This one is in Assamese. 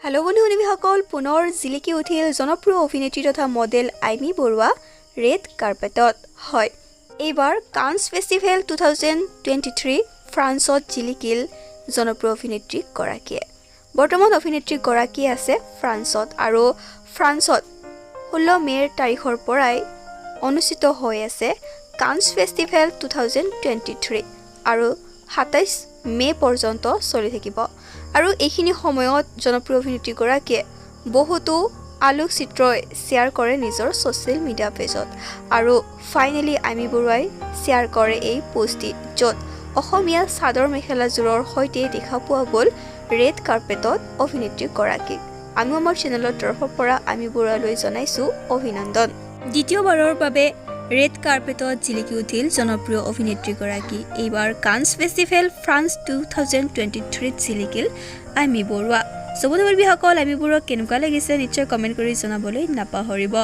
হেল্ল' বন্ধু বান্ধৱীসকল, পুনৰ জিলিকি উঠিল জনপ্ৰিয় অভিনেত্ৰী তথা মডেল আইমী বৰুৱা ৰেড কাৰ্পেটত। হয়, এইবাৰ কান্স ফেষ্টিভেল 2023 ফ্ৰান্সত জিলিকিল জনপ্ৰিয় অভিনেত্ৰীগৰাকীয়ে। বৰ্তমান অভিনেত্ৰীগৰাকী আছে ফ্ৰান্সত আৰু ফ্ৰান্সত 16 মে'ৰ তাৰিখৰ পৰাই অনুষ্ঠিত হৈ আছে কান্স ফেষ্টিভেল 2023 আৰু 27 মে' পৰ্যন্ত চলি থাকিব। আৰু এইখিনি সময়ত জনপ্ৰিয় অভিনেত্ৰীগৰাকীয়ে বহুতো আলোকচিত্ৰই শ্বেয়াৰ কৰে নিজৰ ছ'চিয়েল মিডিয়া পেজত। আৰু ফাইনেলি আইমী বৰুৱাই শ্বেয়াৰ কৰে এই পোষ্টটি, য'ত অসমীয়া চাদৰ মেখেলাযোৰৰ সৈতে দেখা পোৱা গ'ল ৰেড কাৰ্পেটত অভিনেত্ৰীগৰাকীক। আমিও আমাৰ চেনেলৰ তৰফৰ পৰা আইমী বৰুৱালৈ জনাইছোঁ অভিনন্দন। দ্বিতীয়বাৰৰ বাবে ৰেড কাৰ্পেটত জিলিকি উঠিল জনপ্ৰিয় অভিনেত্ৰীগৰাকী। এইবাৰ কান্স ফেষ্টিভেল ফ্ৰান্স 2023ত জিলিকিল আইমী বৰুৱা। চ' বন্ধু বান্ধৱীসকল, আইমী বৰুৱাক কেনেকুৱা লাগিছে নিশ্চয় কমেণ্ট কৰি জনাবলৈ নাপাহৰিব।